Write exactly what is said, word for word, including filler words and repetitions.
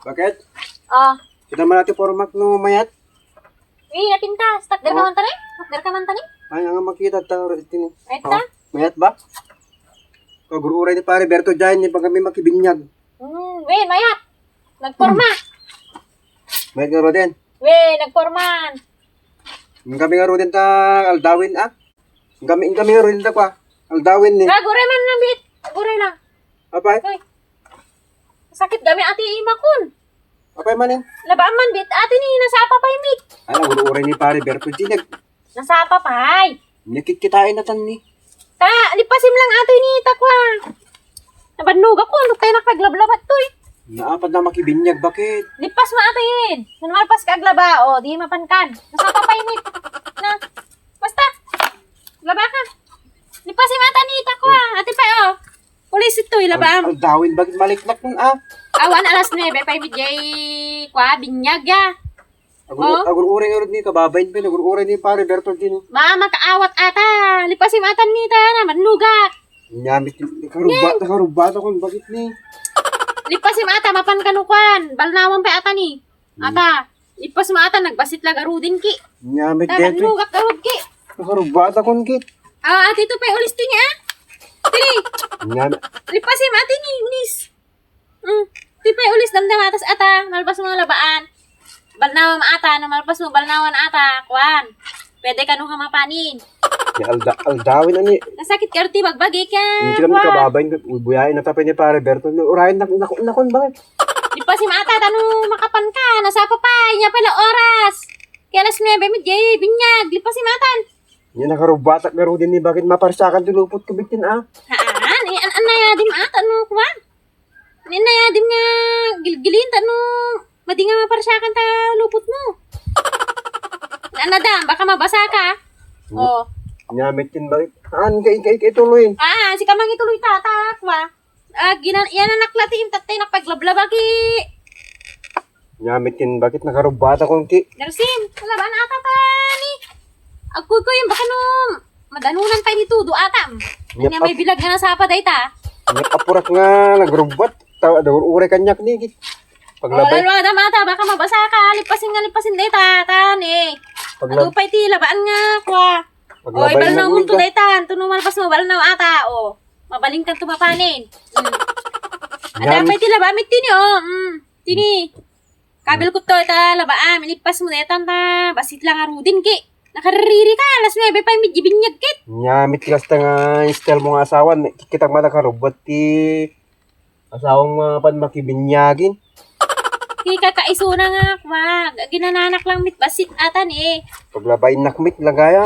Bakit? Oh. Kita man ati pormak no mayat? Uy, napintas. Takder ka Oh. man tani? Takder ka man tani? Ay, ang makita ta rin tini. Ay, Oh, ta? Mayat ba? Kagururay ni pare Berto dyan, ni pag kami makibinyag. Hmm, we, mayat. Nagporma. Mayat nga ba din? We, nagporman. Ang kami nga rudin ta aldawin, ah. Ang kami, ang kami nga rudin ta kwa. Aldawin ni. Aguray man lang, bit. Aguray lang. Apay? Ay. Sakit gami ati imakon. Apay manen? Labaan man, bit. Ati ni, nasapa pay, mit. Ay, nagururay ni pare Berto, di nag- Nasapa pay. Nakitkitain na tan ni. Ta, lipasim lang ati ni takwa. Nabannogak ko, ano tayo nakaglablabat to eh. Naapat na makibinyag, bakit? Lipas mo ati yun. Nung malpas ka aglaba, o, di mapankan. Nasapa pay, mit. Na, basta. Laba ka. Lipasim ata ni takwa. Ati pa, o. Ulis ito, ilaba. Al-, aldawin, bakit maliknak nun, ah? Awan, alas nuebe pay, mit, jay, kwa, binyag, ya. Agur-, Oh? Agur-uray nga rod ni kababain pay, agur-uray ni pare Berto din. Ma, makaawat ata. Lipasim atan ni ta, na, manlugak. Nyamit, nakaruba, Yan. Nakaruba ta kun bakit ni. Lipasim ata, mapan kanukuan. Balnawan pay ata ni. Hmm. Ata, lipas mo ata, nagbasit la garuden ki. Nyamit Ta, deti. Manlugak garud ki. Nakaruba ta kun kit. Ah, ati to pay ulis to niya. Tini. Nyamit. Lipasim ati ni, ulis. Mm. Ti pay ulis damdama, tas ata, malpas mo labaan. Balnawan ata, no malpas mo balnawan ata, kuan. Pwede ka nung hamapanin. Ya, alda-, aldawin ani. Nasakit ka, ti bagbagi ka, Hindi ka kuan. Kababain, uy, buyain na tapay ni pare Berto. No, urayan na, na, na, kun bakit? Lipasim ata, tanu makapan ka, nasapa pa, inya pala oras. Kaya alas nuebe, mi, jay, binyag, lipasim atan. Yan, nakarubatak garuden ni bakit maparsakan ti lupot ko bitin, ah. Haan, eh, an-, an nayadim ata, no, kuan. Ninayadim nga gilgilin ta no madi nga maparsakan ta lupot mo. Nadam, baka mabasa ka. Hmm. Oh. Nyamit kin bakit? Aan ka, ika, ika, ituloy. Ah, si kamang ituloy tatak, wa. Ah, ginan-, yan ang naklatim, tatay, nakpaglablabagi. Nyamit kin bakit nakarubata kong ki? Darsin, wala ba na ata tani? Agkuykuy, baka no, madanunan pa ini tudo atam. Nyap Anya may ap- bilag nga nasapa dayta. Nyap apurak nga nagrubat. Tawa, daw uray kanyak ni. Paglabay. Oh, lalo da mata, baka mabasa ka. Lipasin nga, lipasin dayta, tani. Paglab- Adu pa iti labaan nga, kwa. Paglabay. Oy, balnaw mo to dayta. Tuno malpas mo, balnaw ata, oh. Mabaling kan tumapanin. Mm. Ada pa iti laba, mit tini, oh. Mm. Tini. Kabil ko to, ita, labaan, ilipas mo, detan ta, basit lang arudin, ki. Nakariri ka, alas nuebe pa, medyo binyag, kit. Nya, mit, kasta nga, style mo nga asawa, kitang mata ka, robot, ti, asawang mga pan makibinyagin. Ki, kakaisuna nga, kwa, ginananak lang, mit, basit, atan, eh. Paglabay, nak, mit, lagaya.